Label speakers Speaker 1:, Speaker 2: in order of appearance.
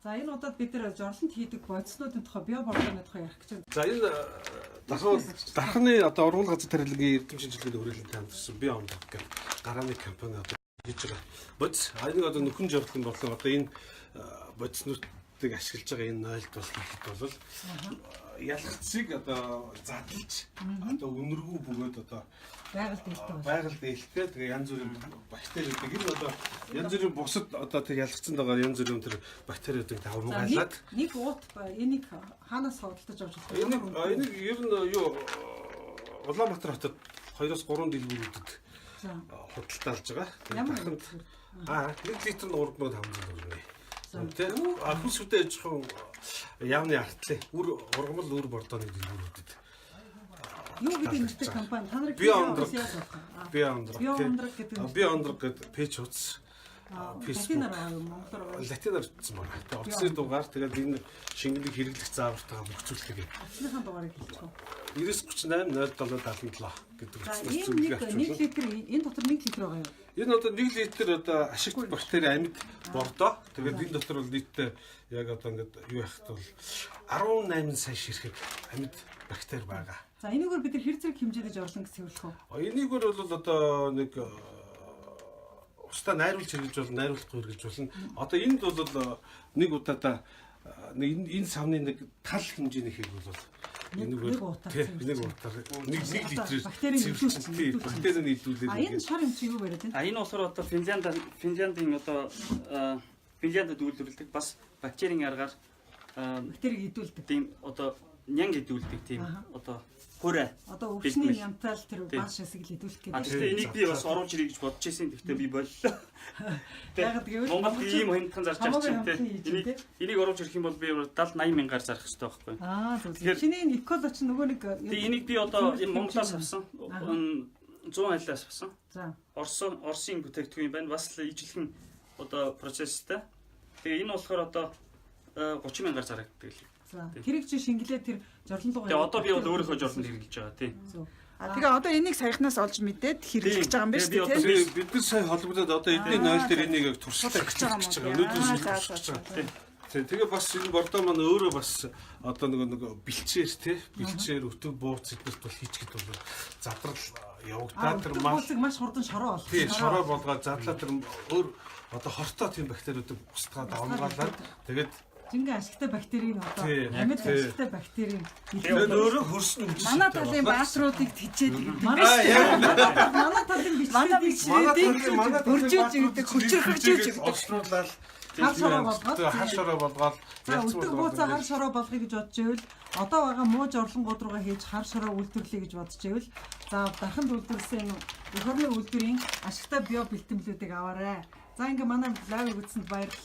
Speaker 1: За, энэ удаад бид нэр жорлонт хийдэг бодиснуудын тухай, био бордооны тухай ярих гэж байна.
Speaker 2: За, энэ дарханы одоо ургамал газар тариалангийн эрдэм шинжилгээний хүрээлэнтэй хамтарсан Био Ондрог гэх гарааны компани одоо хийж байгаа. Бодис а энийг одоо нөхөн жорлон болон одоо энэ бодиснуудыг ашиглаж байгаа энэ нойлд бол гэхэд бол ялгцыг одоо задлж, одоо үнэргүй бөгөөд одоо
Speaker 1: байгаль дээлтэй бол.
Speaker 2: Байгаль дээлтэй, тэгээ янз бүрийн бактериудыг, энэ одоо янз бүрийн бусад одоо тэр ялгцсанд байгаа янз бүрийн тэр бактериудыг
Speaker 1: За,
Speaker 2: давмгайлаад
Speaker 1: нэг уут энийг хаанаас худалдаж авч болох вэ?
Speaker 2: Энийг ер нь юу Улаанбаатар хотод 2-оос 3 дэлгүүрүүдэд худалдаалж байгаа. Тэгээд
Speaker 1: Ямар
Speaker 2: дарханд
Speaker 1: дэлгүүр?
Speaker 2: 1 литр нь 3500 төгрөг.
Speaker 1: За.
Speaker 2: Тэ а хүс хөдөө аж ахуйн яамны артлын үр ургамал үр бордооны дэлгүүрүүдэд.
Speaker 1: Юу гэдэг нэртэй компани? Та нарыг
Speaker 2: Био Ондрог.
Speaker 1: яаж олох вэ?
Speaker 2: Био Ондрог.
Speaker 1: Био Ондрог гэдэг нэртэй.
Speaker 2: Био Ондрог гэдэг пэйж хуудас Facebook.
Speaker 1: Латинаар байгаа юм, монголоор байгаа юм?
Speaker 2: Латинаар утсан байна. Тэгээ утасны дугаар, тэгээд энэ шингэнийг хэрэглэх заавартайгаа мөхцүүлдэг.
Speaker 1: Утасныхаа дугаарыг хэлчих үү?
Speaker 2: 938 07 77 гэдэг
Speaker 1: За,
Speaker 2: утаснаас
Speaker 1: энэ
Speaker 2: зөвлөгөө
Speaker 1: нэг
Speaker 2: авч
Speaker 1: нэг
Speaker 2: болно.
Speaker 1: литр, энэ дотор 1 литр байгаа юу?
Speaker 2: Энэ одоо 1 литр одоо ашигт бактери амьд бордоо. Тэгээд энэ дотор бол нийтдээ яг одоо ингээд юу яхад бол 18 сая ширхэг амьд бактери байгаа.
Speaker 1: За, энэгээр бид нар хэр зэрэг хэмжээний жорлон цэвэрлэх үү?
Speaker 2: Энийгээр бол одоо нэг устаа найруулж хэрэглэж болно, найруулахгүй хэрэглэж болно. Одоо энд бол нэг удаадаа нэг энэ савны нэг тал хэмжээний хэрэг бол
Speaker 1: Нэг утаар
Speaker 2: тий,
Speaker 1: цэвэрлэж
Speaker 2: нэг утаар нэг нэг литрээр
Speaker 1: бактерийг
Speaker 2: цэвэрлэж,
Speaker 1: илүүч-
Speaker 2: тий,
Speaker 1: илүүч.
Speaker 2: бактерийг илүүлээд
Speaker 1: А, энэ шар юм чи юу бариад байна?
Speaker 3: А, энэ болохоор одоо Финляндийн одоо Финляндд үйлдвэрлэдэг бас бактерийн аргаар
Speaker 1: Бактерийг идүүлдэг.
Speaker 3: тийм, одоо нянг идүүлдэг тийм одоо хуурай.
Speaker 1: Одоо өвчний
Speaker 3: бэлтгэл.
Speaker 1: янтал тэр
Speaker 3: Тийм.
Speaker 1: бааш хэсэг л идүүлэх
Speaker 3: А,
Speaker 1: гэдэг.
Speaker 3: гэхдээ энийг би бас оруулж ирье гэж бодож ирсэн. Гэхдээ би боллоо.
Speaker 1: Яагаад гэвэл
Speaker 3: Монголд ийм хямдхан зарж
Speaker 1: хамаагүй
Speaker 3: авчих
Speaker 1: хямдхан хийж
Speaker 3: тийм. Энийг
Speaker 1: тий.
Speaker 3: энийг оруулж ирэх юм бол би 70 80 мянгаар зарах хэрэгтэй байхгүй.
Speaker 1: Аа, зөв.
Speaker 3: Тэгэхээр-
Speaker 1: Чиний энэ эколо чи нөгөө нэг
Speaker 3: Тэгээ энийг би одоо энэ Монголоос авсан. 100 айлаас авсан.
Speaker 1: За.
Speaker 3: Оросын бүтээгдэхүүн юм байна. Бас л ижилхэн одоо процесстэй. Тэгээ энэ болохоор одоо 30 мянгаар зарагддаг л.
Speaker 1: За.
Speaker 3: Тийм.
Speaker 1: Тэрийг чи шингэлээ тэр жорлон руу.
Speaker 3: Тэгээ одоо би бол өөрийнхөө жорлонд хэрэглэж байгаа, тийм.
Speaker 1: Зөв.
Speaker 4: А, тэгээ одоо энийг саяхнаас олж мэдээд хэрэглэж
Speaker 3: Тийм.
Speaker 4: байгаа юм байна шүү
Speaker 3: Тэгээ
Speaker 4: дээ,
Speaker 3: би
Speaker 4: тий?
Speaker 2: Тэгээ бид нар сая холбогдоод одоо эдний 0 дээр энийг яг туршилтаа
Speaker 4: Туршиж байгаа
Speaker 2: гэж
Speaker 4: юм
Speaker 2: байгаа.
Speaker 4: уу?
Speaker 2: Өнөөдөр
Speaker 4: Аа,
Speaker 2: шилжиж
Speaker 4: за,
Speaker 2: туршиж
Speaker 4: за,
Speaker 2: байгаа. Тий, тэгээ бас энэ бордоо маань өөрөө бас одоо нөгөө бэлчээр, тий, бэлчээр өтөг бууц эднэрт бол хийчихэд бол задрал явагдаад тэр мал
Speaker 1: бууцыг маш хурдан шороо олох.
Speaker 2: Тий, шороо болгоод задлаа, тэр өөр одоо хортой тийм бактериудыг устгаад давмгаалаад тэгээд
Speaker 1: Жинхэнэ ашигтай бактерийг одоо
Speaker 2: Тий,
Speaker 1: амьд
Speaker 2: тий.
Speaker 1: ашигтай бактерийг
Speaker 2: тэгээд өөрөө хөрсөн үжиж
Speaker 4: Манай талын баатруудыг тижээд гэдэг.
Speaker 1: Манай
Speaker 2: Аа, яг
Speaker 1: манай талын
Speaker 4: Манай
Speaker 1: бичлэгүүдийг
Speaker 4: бичлэгүүдийг
Speaker 2: манай талын
Speaker 4: өржүүлж өгдөг, хүчирхэгжүүлж өгдөг.
Speaker 2: Олструулаад
Speaker 1: хар шороо болгоод,
Speaker 2: хар шороо болгоод
Speaker 1: За, өтөг бууцаа хар шороо болгоё гэж бодож байвал, одоо байгаа муу жорлонгууд руугаа хийж хар шороо үйлдвэрлэе гэж бодож байвал, за, дарханд үйлдвэрлэсэн энэ эх орны үйлдвэрийн ашигтай био бэлтгэлүүдийг аваарай. За, ингээ манай live үзсэнд баярлалаа.